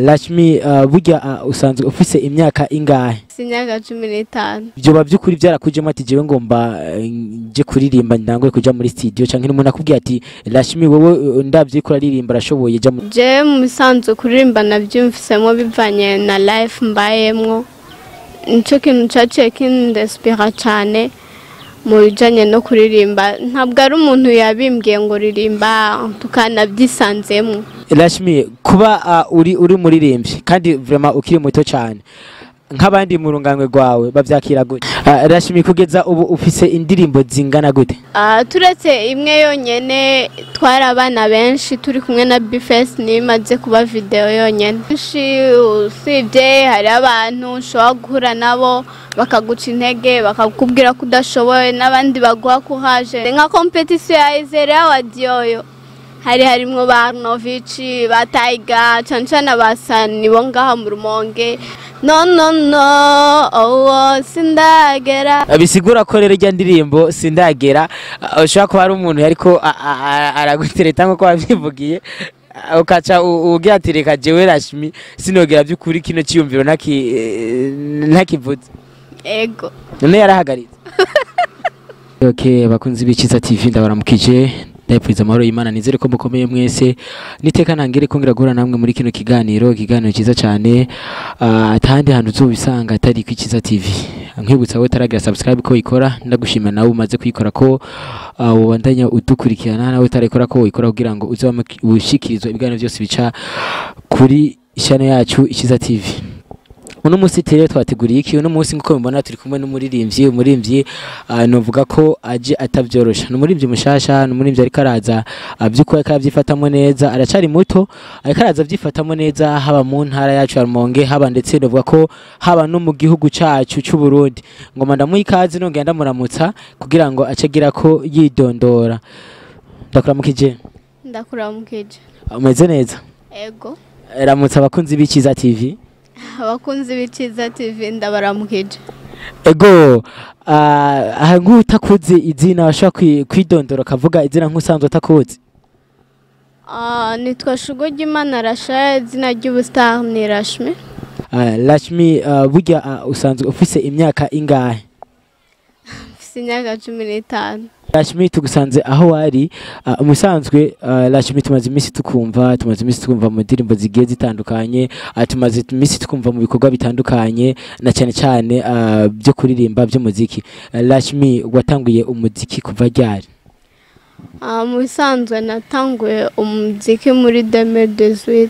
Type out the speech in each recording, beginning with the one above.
Lashmi, burya usanzwe ufise imyaka ingahe? Imyaka 15. Vyoba vy'ukuri vyarakujemo ati jewe ngomba nje kuririmba, ntangure kuja muri studio, canke n'umuntu akubwiye ati Lashmi, wowe ndavye ko uraririmba, arashoboye, ja mu Je mu bisanzwe kuririmba navyumvisemo bivanye na life mbayemwo. Nico kintu caciye kindespira cane mu bijanye no kuririmba. Ntabwo ari umuntu yabimbwiye ngo ririmba, tukanabyisanzemwo. Lashmi, kuba uri muririmbyi kandi vraiment ukiri muto cyane, nk'abandi mu runganwe rwawe bavyakira gute? Lashmi, kugeza ubu ufise indirimbo zingana gute? Turetse imwe yonyene, twari abana benshi turi kumwe na Bface, niyo imaze kuba video yonyene. Benshi usibye hari abantu ushobora guhura nabo bakaguca intege, bakakubwira ko udashoboye, n'abandi baguha courage. Nka competition ya Izere Award yoyo hari harimwo ba Arnovici, ba Tiger, cane cane abasani bo ngaha mu Rumonge. No, no, no, oh, sindagera. Bisigura ko rero rya ndirimbo sindagera, ushobora kuba ari umuntu yariko aragutereta nkuko wabyivugiye, ukaca ugira ati reka jewe Lashmi sinogera by'ukuri kino cyiyumviro ntakivuze. Ego. None yarahagaritse. Okay, bakunzi b'Iciza TV, ndabaramukije, ndabipfuriza amahoro y'Imana. Nizere ko mukomeye mwese. Niteka ntangere kongera guhura namwe muri kino kiganiro, ikiganiro cyiza cyane, atahandi hantu uzobisanga atari ku Iciza TV. Nkwibutsa wowe utaragira subscribe ko ikora, ndagushimira nawe umaze kuyikora ko ubandanya udukurikirana, nawe utarekora ko uyikora kugira ngo uzobe ushikirizwa ibiganiro byose bica kuri channel yacu Iciza TV. Uno munsi rero twateguriye iki? Uno munsi, nkuko mubona, turi kumwe n'umuririmbyi. Umuririmbyi novuga ko aje atavyorosha. Ni umuririmbyi mushasha, ni umuririmbyi ariko araza, by'ukuri ariko arabyifatamo neza. Aracari muto, ariko araza avyifatamo neza, haba mu ntara yacu ya Rumonge, haba ndetse novuga ko haba no mu gihugu cacu c'u Burundi. Ngoma ndamuha ikaze, nongera ndamuramutsa kugira ngo ace agira ko yidondora. Ndakuramukije. Ndakuramukije. Umeze neza? Ego. Ramutsa abakunzi b'Iciza TV. Abakunzi b'Iciza TV, ndabaramukije. Ego, aha nk'utakuzi izina, washobora kwidondora ukavuga izina nk'usanzwe utakuzi? Nitwa Shugogimana Rasha, izina ry'ubustar ni Rashmi. Lashmi, burya usanzwe ufise imyaka ingahe? Mfise imyaka 15. Lashmi, tugusanze aho wari. Umusanzwe Lashmi, tumaze iminsi tukumva mu ndirimbo zigiye zitandukanye, tumaze iminsi tukumva mu bikorwa bitandukanye, na cyane cyane byo kuririmba, by'umuziki. Lashmi, watanguye umuziki kuva ryari? Mu bisanzwe natanguye umuziki muri 2018.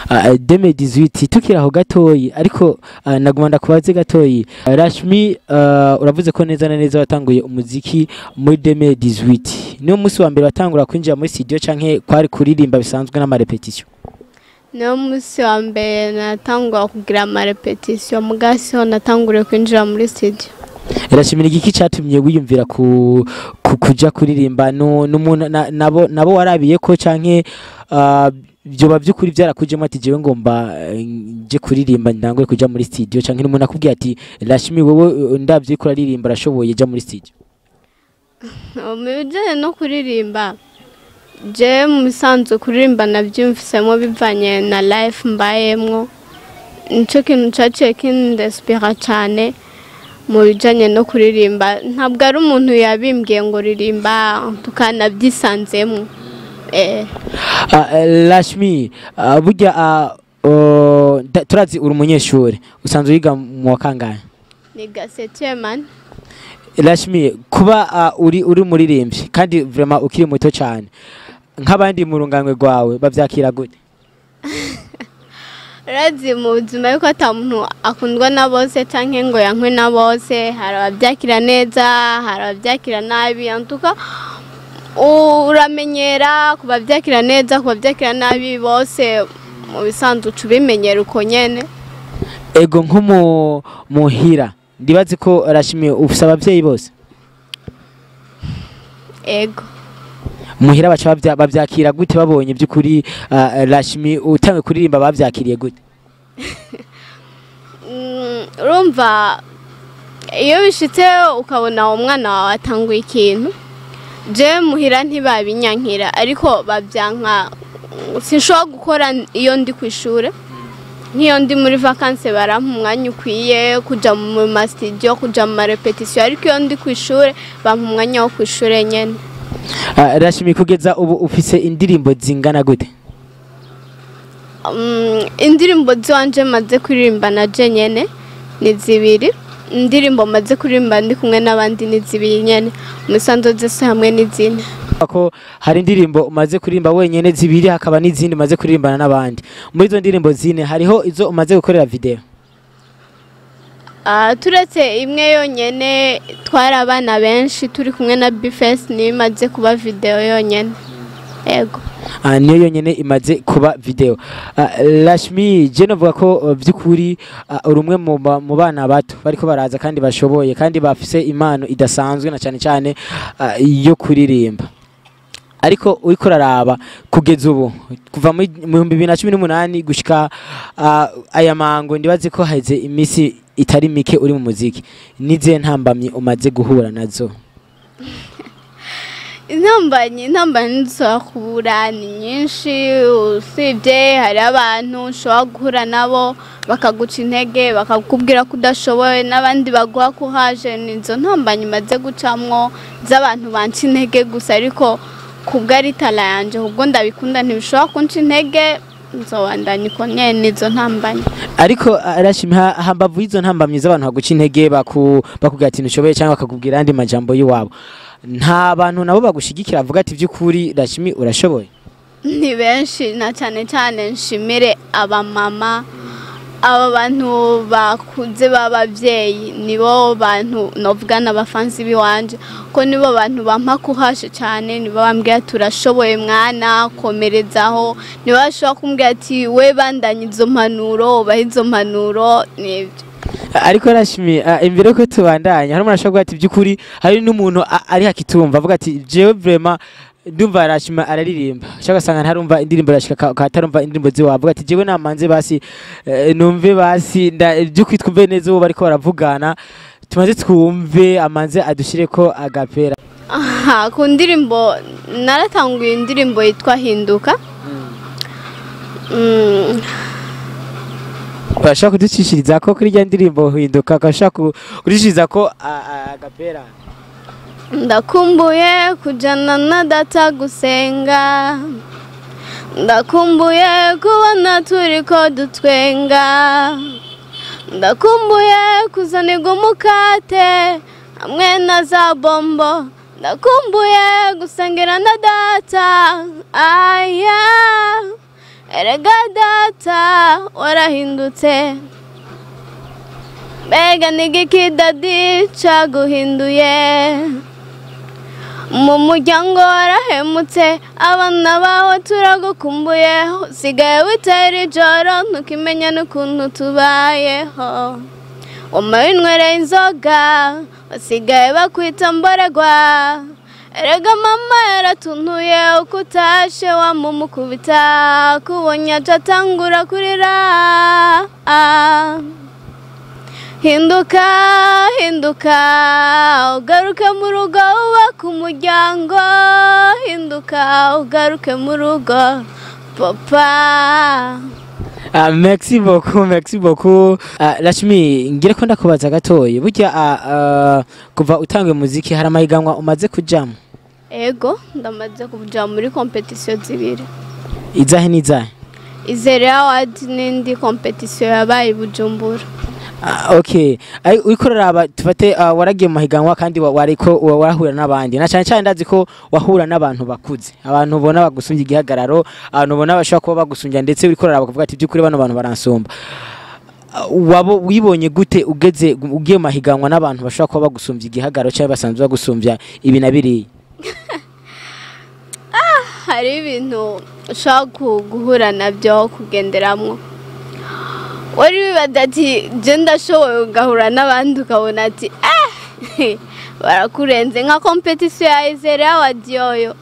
2018. Tukiri aho gatoyi, ariko naguma ndakubaze gatoyi. Rashmi, uravuze ko neza na neza watanguye umuziki muri 2018. Niwo munsi wa mbere watangura kwinjira muri studio, canke kwari kuririmba bisanzwe n'ama répétition? Niwo munsi wa mbere natangura kugira ama répétition, muga siho natanguriye kwinjira muri studio. Rashmi, igiki catumye wiyumvira ku kuja kuririmba? No n'umuntu nabo warabiye ko, canke vyoba vy'ukuri vyarakujemo ati jewe ngomba nje kuririmba, ntangure kuja muri studio, canke n'umuntu akubwiye ati Rashmi, wowe ndavye ko uraririmba, arashoboye, ja muri studio? Mu bijanye no kuririmba, je mu bisanzwe kuririmba navyumvisemo bivanye na life mbayemwo. Nico kintu caciye kindespira cane mu bijanye no kuririmba. Ntabwo ari umuntu yabimbwiye ngo ririmba, tukanabyisanzemwo. Rashmi, burya turazi uri umunyeshuri, usanzwe wiga mu wa kangahe? Niga septième année. Rashmi, kuba uri muririmbyi kandi vraiment ukiri muto cyane, nk'abandi mu runganwe rwawe bavyakira gute? Urazi mu buzima yuko ata muntu akundwa na bose canke ngo yankwe na bose. Hari abavyakira neza, hari abavyakira nabi. Antuka uramenyera kubavyakira neza, kubavyakira nabi, bose mu bisanzwe uca ubimenyera uko nyene. Ego, nko mu muhira, ndibaze ko Rashmi ufise abavyeyi bose? Ego. Muhira baca bavyakira gute babonye by'ukuri Rashmi utangiye kuririmba? Bavyakiriye gute? Urumva iyo bishitse ukabona umwana wawe atanguye ikintu, je muhira ntibabinyankira, ariko babyanka sinshobora gukora iyo ndi ku ishure. Nk'iyo ndi muri vacances barampa umwanya ukwiye kuja mu ma studio, kuja mu ma répétition, ariko iyo ndi kw'ishure bampa umwanya wo kw'ishure nyene. Rashmi, kugeza ubu ufise indirimbo zingana gute? Indirimbo ziwanje maze kuririmba na je nyene ni zibiri. Indirimbo maze kuririmba ndi kumwe n'abandi ni zibiri nyene, umusanzu zose hamwe ni zine. Ko hari indirimbo umaze kuririmba wenyene zibiri, hakaba n'izindi umaze kuririmbana n'abandi. Muri izo ndirimbo zine hariho izo umaze gukorera video? Turetse imwe yonyene, twari abana benshi turi kumwe na Bface, niyo imaze kuba video yonyene, yego. Niyo yonyene imaze kuba video. Rashmi, je novuga ko vy'ukuri uri umwe mu bana bato bariko baraza kandi bashoboye kandi bafise impano idasanzwe, na cyane cyane yo kuririmba. Ariko uriko uraraba kugeza ubu, kuva mu 2018 gushika aya mango, ndibaze ko haheze imisi itari mike uri mu muziki, nizihe ntambamyi umaze guhura nazo? Intambamyi nshobora kubura ni nyinshi. Usibye hari abantu ushobora guhura nabo bakaguca intege, bakakubwira ko udashoboye, n'abandi baguha ko uhaje. Nizo ntambamyi maze gucamwo z'abantu banca intege gusa, ariko kubwo ari talent yanje, ubwo ndabikunda, ntibishobora kunca intege, nzobandanya uko nyene. Nizo ntambamyi. Ariko Rashmi, hambavu y'izo ntambamyi z'abantu baguca intege, bakubwira ati ntushoboye, cyangwa bakakubwira andi majambo y'iwabo, nta bantu nabo bagushigikira avuga ati by'ukuri Rashmi urashoboye? Ni benshi, na cyane cyane nshimire abamama, aba bantu bakuze b'ababyeyi, nibo bantu novuga n'abafansi biwanje, ko nibo bantu bampa kuhashe cyane, nibo bambwira turashoboye mwana, komerezaho, nibo bashobora kumbwira ati we bandanye izo mpanuro, ubahe izo mpanuro, nibyo. Ariko Rashmi, imbere ko tubandanya, hari umuntu ashobora kuvuga ati by'ukuri hari n'umuntu ari hakitumva avuga ati jewe vraiment ndumva Rashmi araririmba, cyangwa ugasanga ntarumva indirimbo rashika katarumva indirimbo ziwe, avuga ati jewe namanze basi numve basi by'ukuri twumve neza uwo bariko baravugana, tumaze twumve amanze adushire ko agapera. Aha, ku ndirimbo naratanguye indirimbo yitwa Hinduka. Urashaka kuducishiriza ko kuri rya ndirimbo Hinduka, ukashaka kuducishiriza ko agapera? Ndakumbuye kujana na data gusenga, ndakumbuye kubona turiko dutwenga, ndakumbuye kuzanirwa umukate hamwe na za bombo, ndakumbuye gusengera na data. Aya erega data warahindutse, mbega nigiki daddy caguhinduye? Mu muryango warahemutse, abana bawe turagukumbuye, usigaye witera ijoro ntukimenya n'ukuntu tubayeho, wamaye unywereye inzoga basigaye bakwita mboregwa, erega mama yaratuntuye uko utashe wamumukubita, kubonye aca atangura kurira. Hinduka, hinduka, ugaruke mu rugo wubake umuryango, hinduka ugaruke mu rugo papa. Merci beaucoup, merci beaucoup. Rashmi, ngira ko ndakubaza gatoyi, burya kuva utanguye muziki hari amahiganwa umaze kujamo? Ego, ndamaze kuja muri compétition zibiri. Izahe n'izahe? Izere Award n'indi compétition yabaye i Bujumbura. Okay, uriko uraraba tufate waragiye mu mahiganwa kandi wariko warahura n'abandi, na cyane cyane ndazi ko wahura n'abantu bakuze, abantu ubona bagusumbya igihagararo, abantu ubona bashobora kuba bagusumbya, ndetse uriko uraraba ukavuga ati by'ukuri bano bantu baransumba. Wabo wibonye gute ugeze ugiye mu mahiganwa n'abantu bashobora kuba bagusumbya igihagararo cyangwa basanzwe bagusumbya ibi na biriya? Hari ibintu ushobora guhura nabyo kugenderamwo, wari wibaza ati je ndashoboye, ugahura n'abandi ukabona ati barakurenze. Nka compétition ya Izere Award yoyo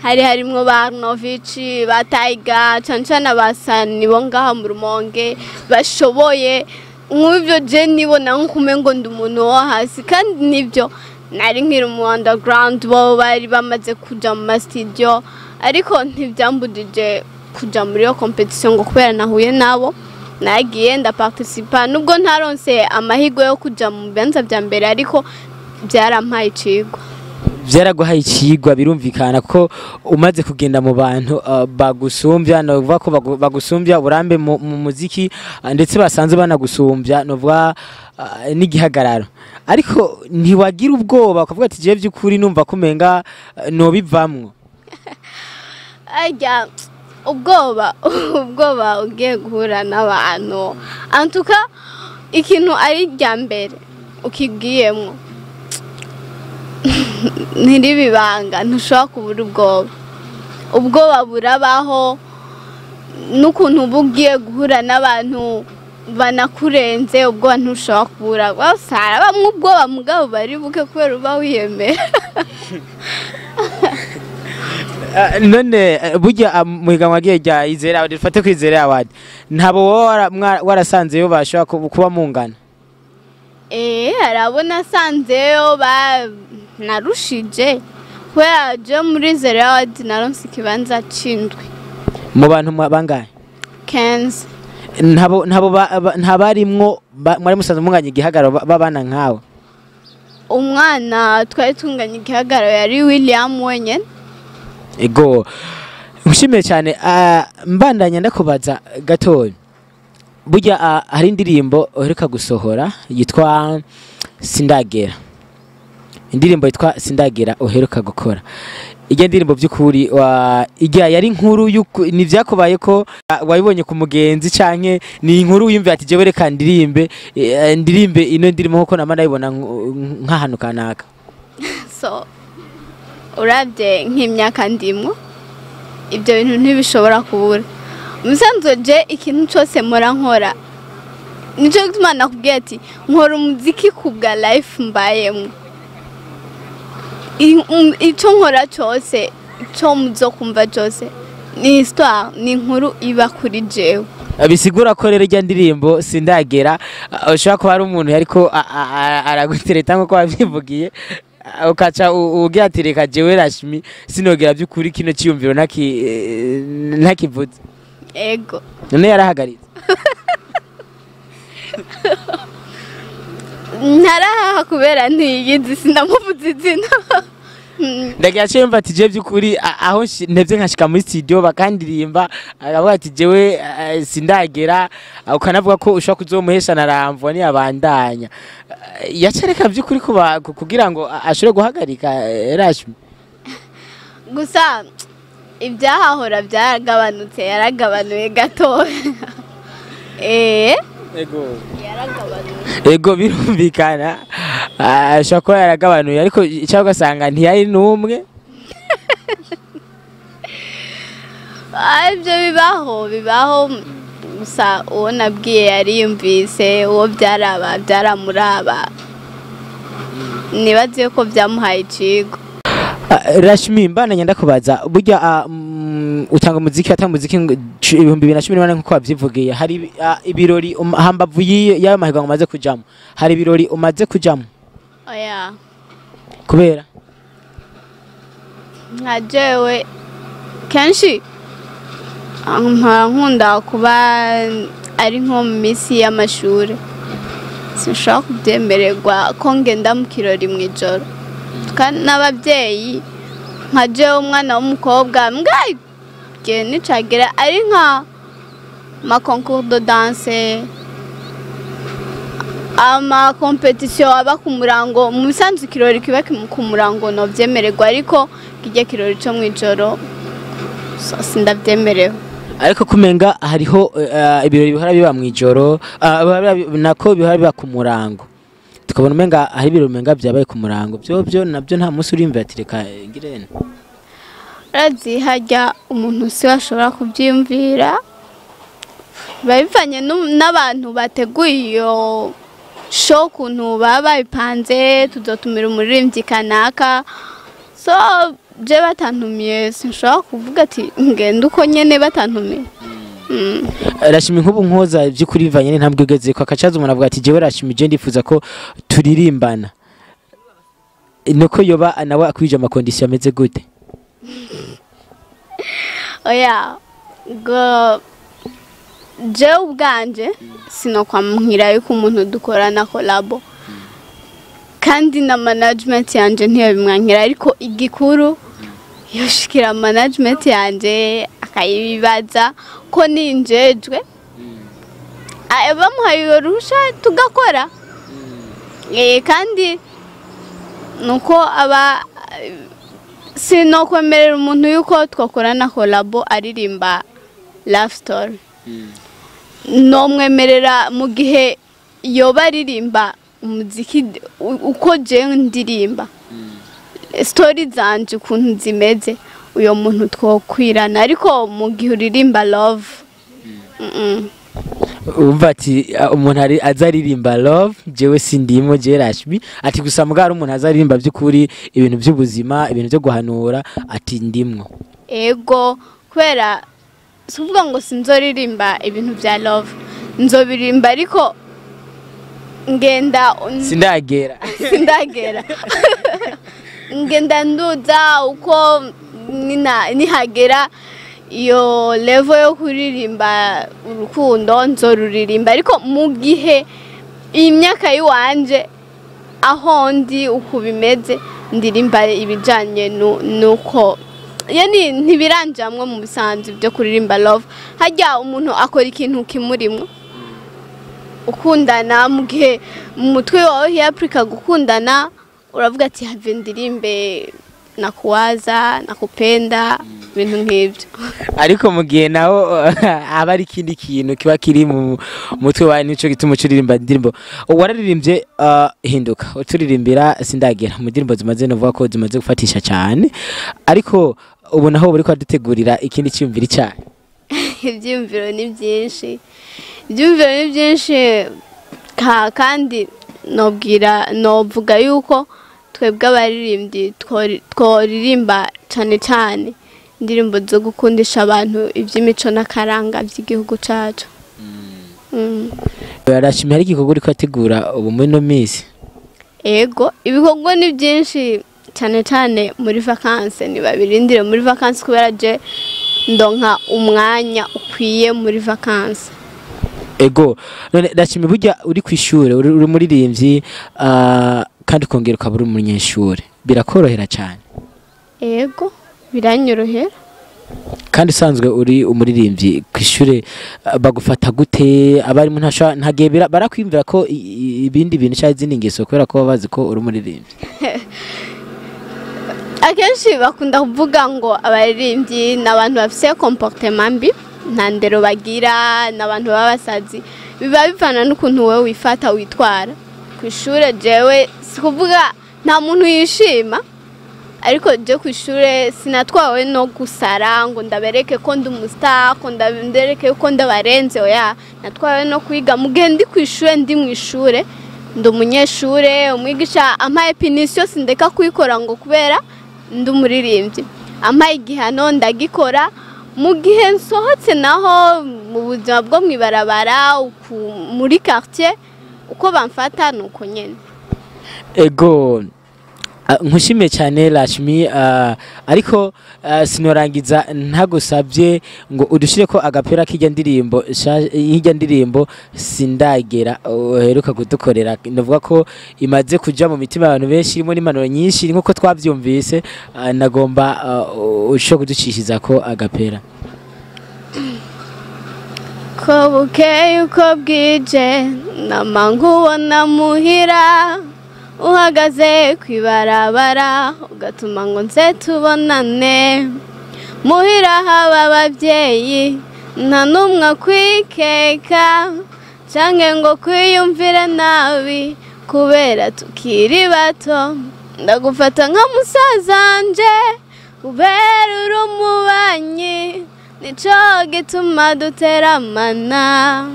hari harimwo ba Arnovici, ba Tiger, cane cane abasani bo ngaha mu Rumonge bashoboye. Nk'ivyo je nibona nkume ngo ndi umuntu wo hasi, kandi nibyo nari nkiri mu underground, bo bari bamaze kuja mu ma studio, ariko ntibyambujije kuja muri iyo compétition ngo kubera nahuye nabo. Nagiye ndaparticipa, nubwo ntaronse amahirwe yo kuja mu bibanza vya mbere, ariko byarampaye icigwa. Byaraguhaye ikigwa, birumvikana ko umaze kugenda mu bantu bagusumbya, novuga ko bagusumbya uburambe mu muziki, ndetse basanzwe banagusumbya, novuga n'igihagararo, ariko ntiwagira ubwoba ukavuga ati jewe by'ukuri numva kumenga nobivamwo? Arya ubwoba ugiye guhura n'abantu, antuka ikintu ari irya mbere ukigiyemwo ntiribibanga, ntushobora kubura ubwoba. Ubwoba burabaho, n'ukuntu uba ugiye guhura n'abantu banakurenze, ubwoba ntushobora kubura. Gusa harabamwo ubwoba, mugabo bari buke kubera uba wiyemera. None burya mu higanwa rye rya Izere Award, dufate ko Izere Award, ntabo wowe warasanzeyo bashobora kuba mungana? Hari abo nasanzeyo ba narushije, kubera je muri Zero Award naronse ikibanza c'indwi. Mu bantu bangahe? 15. Ntabo ntabarimwo mwari musanzwe munganya igihagararo babana nkawe? Umwana twari tunganya igihagararo yari William wenyene. Ego, nshimiye cyane. Mbandanya ndakubaza gatoya, burya hari indirimbo uheruka gusohora yitwa Sindagera, indirimbo yitwa Sindagera uheruka gukora. Ijya ndirimbo by'ukuri ijya yari inkuru ni vyakubaye ko wayibonye ku mugenzi, canke ni inkuru wiyumviye ati jewe reka ndirimbe ndirimbe ino ndirimbo nkuko nama ndayibona nk'ahantu kanaka? So uravye nk'imyaka ndimwo, ibyo bintu ntibishobora kubura. Musanzwe je ikintu cose mpora nkora, nico gituma nakubwiye ati nkora umuziki kubwa life mbayemwo. Ico nkora cose, ico muzokumva cose ni histoire, ni inkuru iba kuri jewe. Bisigura ko rero ijya ndirimbo Sindagera ushobora kuba ari umuntu yariko aragutereta nkuko wabyivugiye, ukaca ugira ati reka jewe Rashmi sinogera by'ukuri kino cyiyumviro ntakivuze. Ego. None yarahagaritse? Ntarahaha kubera ntiyizi, sinamuvuze izina. Ndagira cyo yumva ati jewe by'ukuri aho ntevye nkashika muri studio bakandirimba, akavuga ati jewe sindagera, ukanavuga ko ushobora kuzomuhesha na ramvo niyabandanya. Yacareka by'ukuri kuba kugira ngo ashobore guhagarika Rashmi? Gusa ibyahahora byaragabanutse, yaragabanuye gatoya. Ego. Yaragabanuye. Ego, birumvikana. Ashobora kuba yaragabanuye, ariko cyangwa ugasanga ntiyari n'umwe. Ibyo bibaho, bibaho. Gusa uwo nabwiye yariyumvise, uwo byaraba byaramuraba, nibaze ko byamuhaye icigo. Rashmi, mbandanya ndakubaza, burya utanga umuziki, atanga umuziki 2018 nkuko wabyivugiye, hari ibirori hambavu y'ayo mahiganwa umaze kujamo, hari ibirori umaze kujamo? Oya. Kubera? Nka jewe kenshi nkora nkunda kuba ari nko mu minsi y'amashuri, sinshobora kubyemererwa ko ngenda mu kirori mu ijoro. Kandi n'ababyeyi, nka jewe umwana w'umukobwa mbwa igihe nicagera ari nka ma concours de danse, ama competition aba ku murango, mu bisanzwe ikirori kiba ku murango novyemererwa, ariko kijya kirori co mw'ijoro so, sindavyemerewe. Ariko kumenga hariho ibirori bihora biba mw'ijoro, nako bihora biba ku murango, tukabona umenga hari ibirori umenga byabaye ku murango, byo nabyo nta munsi urimva ati reka ngirene? Urazi harya umuntu si we ashobora kubyiyumvira, biba bivanye n'abantu bateguye iyo show ukuntu baba babipanze, tuzotumira umuririmbyi kanaka. So je batantumiye sinshobora kuvuga ati ngende uko nyene batantumiye. Rashmi, nk'ubu nkoza by'ukuri bivanye n'intambwe ugeze ko akacaza umuntu avuga ati jewe Rashmi je ndifuza ko turirimbana, nuko yoba nawe akwije ama condition ameze gute? Oya, ngo Jewe ubwanje sinokwamwira yuko umuntu dukorana collabo, kandi na management yanje ntiyabimwankira, ariko igikuru yoshikira management yanje akayibibaza ko ninjejwe. Bamuhaye iyo ruhusha tugakora. Kandi nuko aba sinokwemerera umuntu yuko twakorana collabo aririmba love story. Nomwemerera mu gihe yoba aririmba umuziki uko jewe ndirimba, story zanje ukuntu zimeze, uyo muntu twokwirana, ariko mu gihe uririmba love, mm. Umva ati umuntu ari azaririmba love, jewe sindimo, jewe Rashmi. Ati gusa mbwa hari umuntu azaririmba by'ukuri ibintu by'ubuzima, ibintu byo guhanura, ati ndimwo. Ego, kubera si ukuvuga ngo sinzoririmba ibintu bya love, nzobirimba, ariko ngenda sindagera. Sindagera, ngenda nduza uko nihagera iyo level yo kuririmba urukundo nzoruririmba, ariko mu gihe iyi myaka y'iwanje aho ndi uku bimeze, ndirimba ibijanye nuko yani ntibiranjamwo mu bisanzwe byo kuririmba love. Harya umuntu akora ikintu kimurimwo, ukundana, mu gihe mu mutwe wawe hiyapurika gukundana, uravuga ati have ndirimbe nakuwaza, nakupenda, ibintu nk'ibyo. Ariko mu gihe naho aba ari ikindi kintu kiba kiri mu mutwe wawe, nico gituma ucuririmba indirimbo wararirimbye hinduka uturirimbira sindagera mu ndirimbo zimaze, novuga ko zimaze gufatisha cyane. Ariko ubu naho buriko adutegurira ikindi cyumviri cyane. Ibyiyumviro ni byinshi, ibyiyumviro ni byinshi, kandi nobwira novuga yuko twebwe abaririmbyi tworirimba cyane cyane indirimbo zo gukundisha abantu iby'imico n'akaranga by'igihugu cyacu. Rashmi, hari igikorwa uriko ategura ubu muri no minsi? Ego, ibikorwa ni byinshi, cyane cyane muri vacances. Ntibabirindire muri vacances, kubera je ndonka umwanya ukwiye muri vacances. Ego, none Rashmi, burya uri kw'ishure uri umuririmbyi, kandi ukongera ukaba uri umunyeshure, birakorohera cyane? Ego, biranyorohera. Kandi usanzwe uri umuririmbyi, kw'ishure bagufata gute abarimu? Ntagihe barakwiyumvira ko ibindi bintu cyangwa izindi ngeso, kubera ko baba bazi ko uri umuririmbyi? Akenshi bakunda kuvuga ngo abaririmbyi ni abantu bafite comportement mbi, nta ndero bagira, ni abantu baba basazi. Biba bivana n'ukuntu wowe wifata, witwara ku ishure. Jewe si kuvuga nta muntu yishima, ariko je ku ishure sinatwawe no gusara ngo ndabereke ko ndi umustar, ko ndabereke ko ndabarenze. Oya, natwawe no kwiga. Mu gihe ndi ku ishure, ndi mu ishure, ndi umunyeshure. Umwigisha ampaye punition sindeka kuyikora ngo kubera ndi umuririmbyi. Ampaye igihano ndagikora. Mu gihe nsohotse naho mu buzima bwo mw'ibarabara, muri quartier, uko bamfata ni uko nyene. Ego, nkushimiye cyane Rashmi, ariko sinorangiza ntagusabye ngo udushire ko agapera k'ijya ndirimbo y'ijya ndirimbo sindagera uheruka kudukorera. Ndavuga ko imaze kuja mu mitima y'abantu benshi, irimo n'impanuro nyinshi nkuko twavyumvise. Nagomba ushobora kuducishiza ko agapera. Ko bukeye uko bwije nama nkubona muhira, uhagaze kw'ibarabara, ugatuma ngo nze tubonane. Muhira haba ababyeyi, nta n'umwe akwikeka canke ngo kwiyumvire nabi kubera tukiri bato. Ndagufata nka musazanje kubera uri umubanyi, nico gituma duteramana.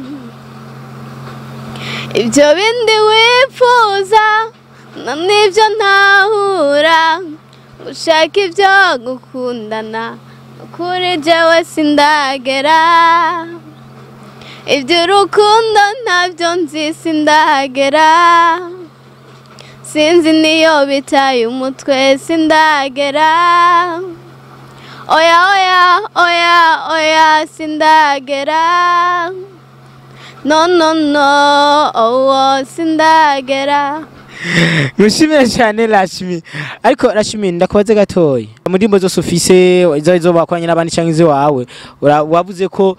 Ibyo bindi wifuza na nibyo ntahura, ushaka ibyo gukundana, kuri jewe sindagera. Iby'urukundo ntabyo nzi, sindagera. Sinzi niyo bitaye umutwe, sindagera. Oya, oya, oya, oya, sindagera. No, no, no, oh, sindagera. Mushimire cyane Rashmi. Ariko Rashmi, ndakubaze gatoyi, mu ndirimbo zose ufise, izo bakoranye n'abandi canke izo wawe, wavuze ko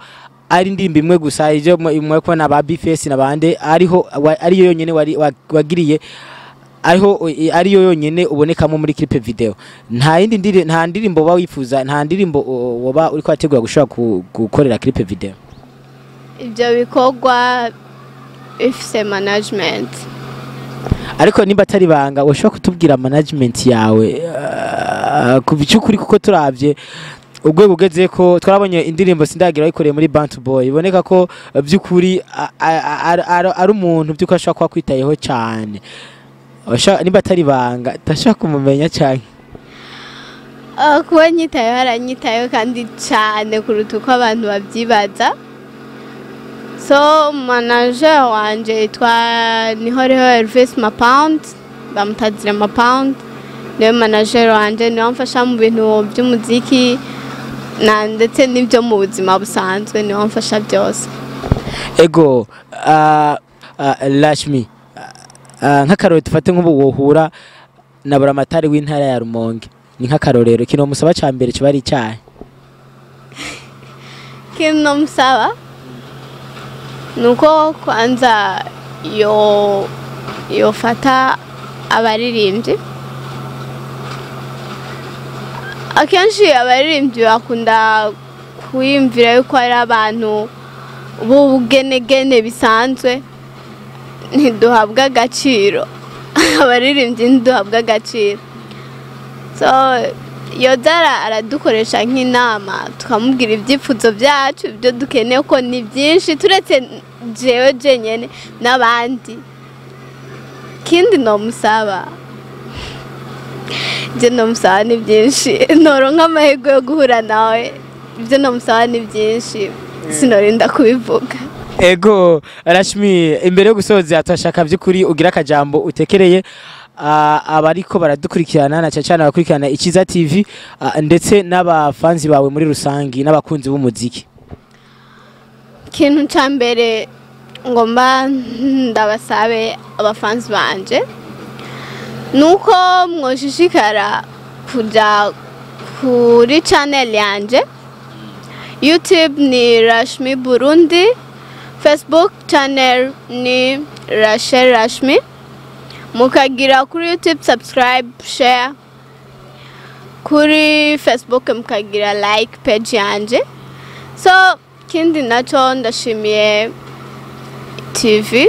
ari indirimbo imwe gusa, ivyo mwe ko na ba Bface n'abandi ariho ariyo yonyene wagiriye, ariho ariyo yonyene ubonekamo muri clip video. Nta yindi nta ndirimbo woba wifuza, nta ndirimbo woba uriko wategura gushobora gukorera clip video? Ibyo bikorwa bifise management. Ariko nimba atari banga, ushobora kutubwira management yawe ku by'ukuri? Kuko turavye urwego ugeze ko, twarabonye indirimbo Sindagira wayikoreye muri Bantu Boy, iboneka ko by'ukuri ari umuntu by'ukuri ashobora kuba akwitayeho cyane. Nimba atari banga, ndashaka kumumenya cyane. Kuba nyitayeho, aranyitayeho kandi cyane kuruta uko abantu babyibaza. So manager wanje yitwa Nihoreho Elvis Mapound, bamutazira Mapound, niwe manager wanje, niwe amfasha mu bintu by'umuziki na ndetse n'ibyo mu buzima busanzwe, niwe amfasha byose. Ego, Rashmi, nk'akarorero, dufate nk'ubu wohura na buramatari w'intara ya Rumonge, ni nk'akarorero, ikintu musaba ca mbere kiba ari icyahe? Ikintu nomusaba ni uko kwanza yo yofata abaririmbyi. Akenshi abaririmbyi bakunda kwiyumvira yuko ari abantu b'ubugenegene bisanzwe. Ntiduhabwa agaciro, abaririmbyi ntiduhabwa agaciro. So yodara aradukoresha nk'inama, tukamubwira ibyifuzo byacu, ibyo dukeneye, ko ni byinshi, turetse jewe jenyene n'abandi. Kindi nomusaba, ibyo nomusaba ni byinshi. Noronka amahirwe yo guhura nawe, ibyo nomusaba ni byinshi, sinorinda kubivuga. Ego Rashmi, imbere yo gusoza turashaka by'ukuri ugira akajambo utekereye abariko baradukurikirana, na cyane cyane abakurikirana Ikiza TV, ndetse n'abafanzi bawe muri rusangi n'abakunzi b'umuziki. Ikintu cya mbere ngomba ndabasabe abafanzi banje nuko mwoshishikara kuja kuri channel yanje YouTube, ni Rashmi Burundi, Facebook channel ni Rachel Rashmi, mukagira kuri YouTube subscribe, share, kuri Facebook mukagira like page yanje. So kindi naco, ndashimiye TV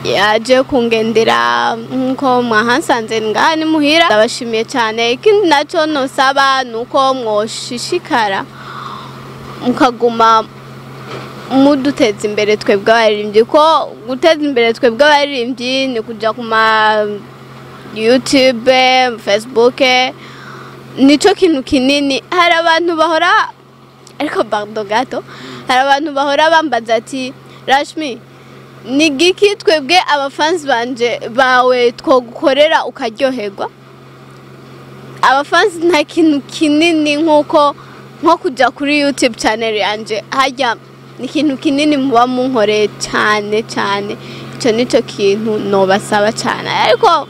yaje kungendera nkuko mwahansanze ngaha ni muhira, ndabashimiye cyane. Ikindi naco nosaba nuko mwoshishikara mukaguma muduteza imbere twebwe abaririmbyi, ko guteza imbere twebwe abaririmbyi ni kuja ku ma YouTube, Facebook, nico kintu kinini. Hari abantu bahora, ariko pardon gato, hari abantu bahora bambaza ati: "Rashmi, ni giki twebwe abafansi banje bawe twogukorera ukaryoherwa?" Abafansi, nta kintu kinini nkuko nko kuja kuri YouTube channel yanje hajya, ni ikintu kinini muba munkoreye cyane cyane. Icyo nicyo kintu nobasaba cyane. Ariko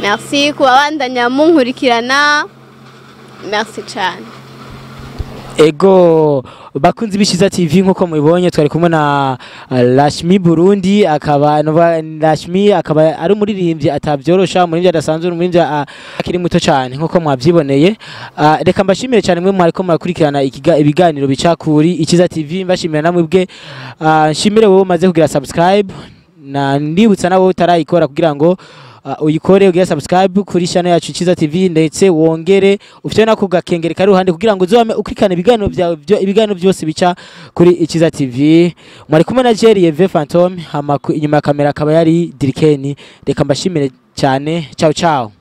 merci kubabandanya munkurikirana, merci cyane. Ego bakunzi b'Ikiza TV, nkuko mubibonye twari kumwe na Rashmi Burundi, akaba Rashmi akaba ari umuririmbyi atabyorosha, umuririmbyi adasanzwe, umuririmbyi akiri muto cyane nkuko mwabyiboneye. Reka mbashimire cyane mwe mwariko murakurikirana ibiganiro bica kuri Ikiza TV, mbashimira namwe bwe, nshimire wowe umaze kugira subscribe, na ndibutsa nawe utarayikora kugira ngo uyikore, ugire subscribe kuri channel yacu Ikiza TV, ndetse wongere ufite nako gakengere kari ruhande kugira ngo uzome ukurikirane ibiganiro byawe, ibiganiro byose bica kuri Ikiza TV. Mwari kumwe na Jerry V Phantom, hama inyuma ya kamera akaba yari Dirikeni. Reka mbashimire cyane, ciao ciao.